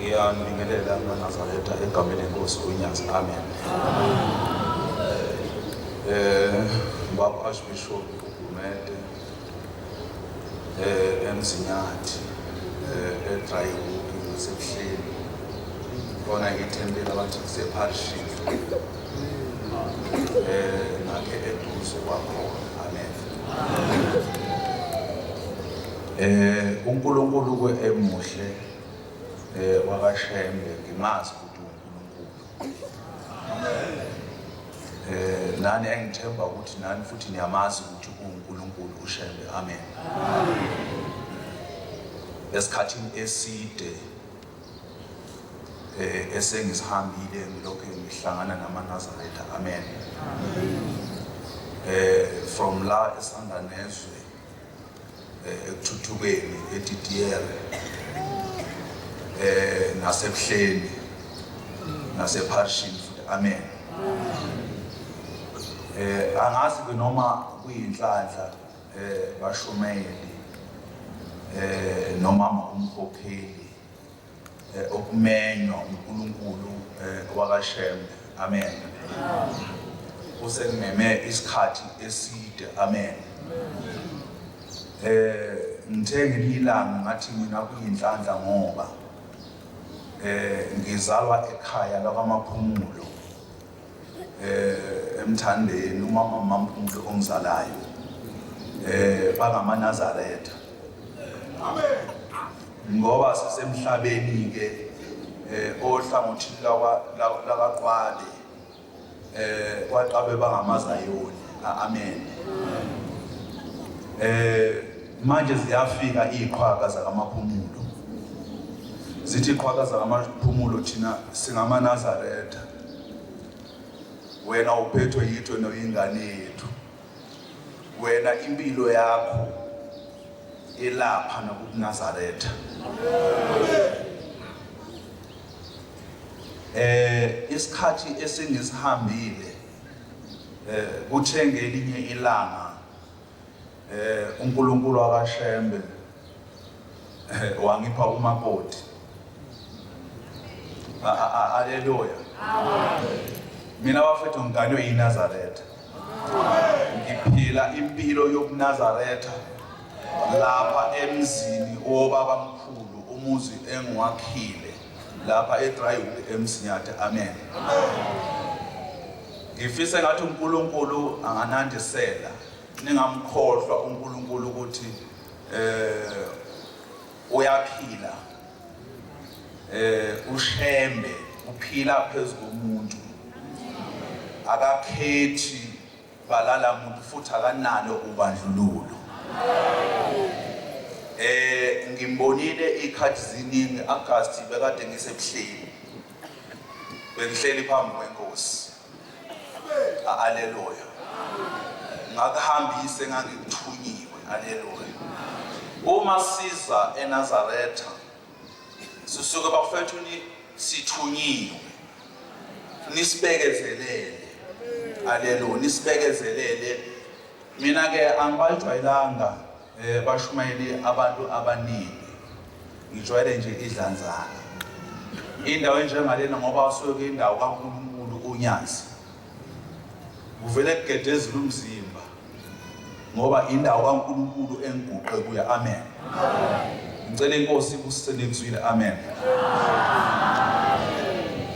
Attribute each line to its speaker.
Speaker 1: Ngiyanibingelela amaNazaretha egameni lenkosi uNyazi. Amen. Baba Archbishop uGumede eMzinyathi eDryhoek ngaseBuhleni khona ithempeli abathi kusepharishini ngakhe eduze kwakhona. Amen. UNkulunkulu ke emuhle wakaShembe ngimazi ukuthi uNkulunkulu. Nani engithemba ukuthi nani futhi niyamazi ukuthi uNkulunkulu uShembe. Amen. Esikhathini eside esengisihambile ngilokhu ngihlangana namaNazaretha. Amen. From la esanganezwe ekuthuthukeni eDidiere naseBuhleni nasePharishini futhi. Amen. Angazi ke noma kuyinhlanhla bashumeli noma umkhokheli okumenywa uNkulunkulu wakaShembe. Amen. Usengimeme isikhathi eside. Amen. Ngithe ngelinye ilanga ngathi mina kuyinhlanhla ngoba ngizalwa ekhaya lakwaMaphumulo eMthandeni, umama Mamphumulo ongizalayo bangamaNazaretha. Amen. Ngoba sisemhlabeni ke ohlangothini lakaQwabe kwaQwabe bangamazayoni. Amen. Manje ziyafika iqhwaga zakaMaphumulo, zithi iqhwaga zakaMaphumulo thina singamaNazaretha, wena uphethwe yitho noyingane yethu, wena impilo yakho elapha nakuNazaretha. Isikhathi esengisihambile kuthe ngelinye ilanga uNkulunkulu wakaShembe wangipha umakoti. Haleluya. Mina bafethu ngiganwe yiNazaretha. Ngiphila impilo yobuNazaretha lapha emzini wobaba mkhulu, umuzi engiwakhile lapha eDrywood eMzinyathi. Amen. Ngifise ngathi uNkulunkulu anganandisela, ningamkhohlwa uNkulunkulu ukuthi uyaphila. uShembe uphila phezu komuntu, akakhethi balala muntu futhi akanalo ubandlululo. Ngimbonile ikhathi ziningi August bekade ngisebuhleni, bengihleli phambi kwenkosi. Haleluya. Ngakuhambise ngangikuthunyiwe. Haleluya. Uma siza eNazaretha sisuke bafethu sithunyiwe, nisibekezelele. Haleluya, nisibekezelele. Mina ke angibajwayelanga bashumayeli abantu abaningi, ngijwayele nje idlanzana indawo enjengalena ngoba usuke indawo kaNkulunkulu uNyazi, kuvele kugedezela umzimba ngoba indawo kaNkulunkulu engiguqe kuya. Amen. Ngicela inkosi ibusise nikuzwile. Amen.